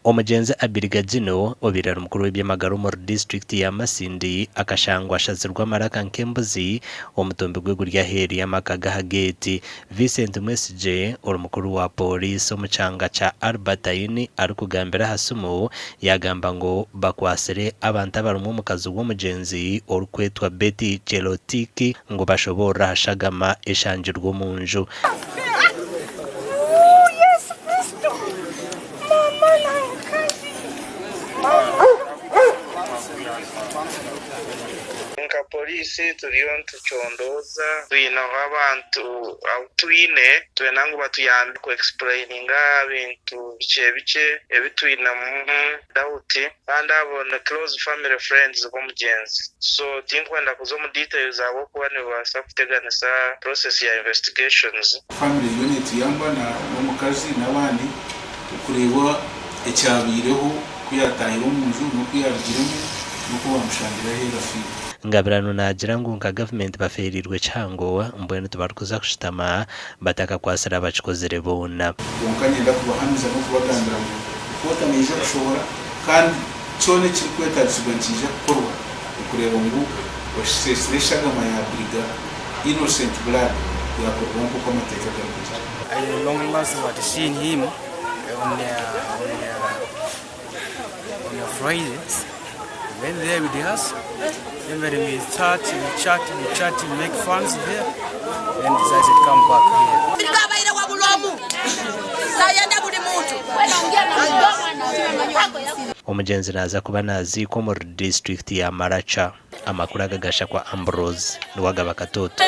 Omugyenzi Abiri Gagino, obaire ari mukuru w'eby'amagara omuri disiturikiti ya Masindi akashangwa ashazirwe amaraka nk'embuzi, omutumbi gwe guri aheeru y'amaka g'aha geeti. Vincent Mwesigye, ori mukuru wa pooriisi omu kyanga kya Albertine arikugambira aha simu yaagamba ngu bakwatsire abantu abarimu omukazi w'omugyenzi orikwetwa Betty Chelotiki ngu bashoboorore aha shagama eshangirwe omu nju. Nka Pooriisi turiyo nitucondooza, twineho abantu abu twine nitwenda ngu batuyambe ku explaininga aha bintu bikye bikye ebi twinemu doubt kandi abo ni close family friends b'omugyenzi so tinkwenda kuza omu details ahabw'okuba nibibaasa kuteganisa process ya investigations. Family eriyo netuyamba n'omukazi n'abandi okureeba ekyabaireho ku yatahire omunju n'oku yarugiremu n'oku bamushangire aheeru afiire. Ngabirano naagira ngu nka gavumenti bafeereirwe kihango mbwenu tibarikuza kushutama batakakwatsire abakikozire boona. Kwonka niinyenda kubahamiza n'okubagambira ngu ripoota neija kushohora kandi kyona ekirikwetaagisibwa nikiija kukorwa okureeba ngu osheesire eshagama ya Biriga, innocent blood, yaakorwaho nk'oku amateeka garikugira. I long last had seen him on a, on a, on a Friday. We went there with us. Then when we start, we chat, we chat, we make funs there. Then decided to come back here. Abaire wa buli omu, nayenda buli muntu. Omugyenzi naaza kuba naaziikwa omuri disiturikiti ya Maracha. Amakuru aga gashakwa Ambrose Niwagaba Katoto.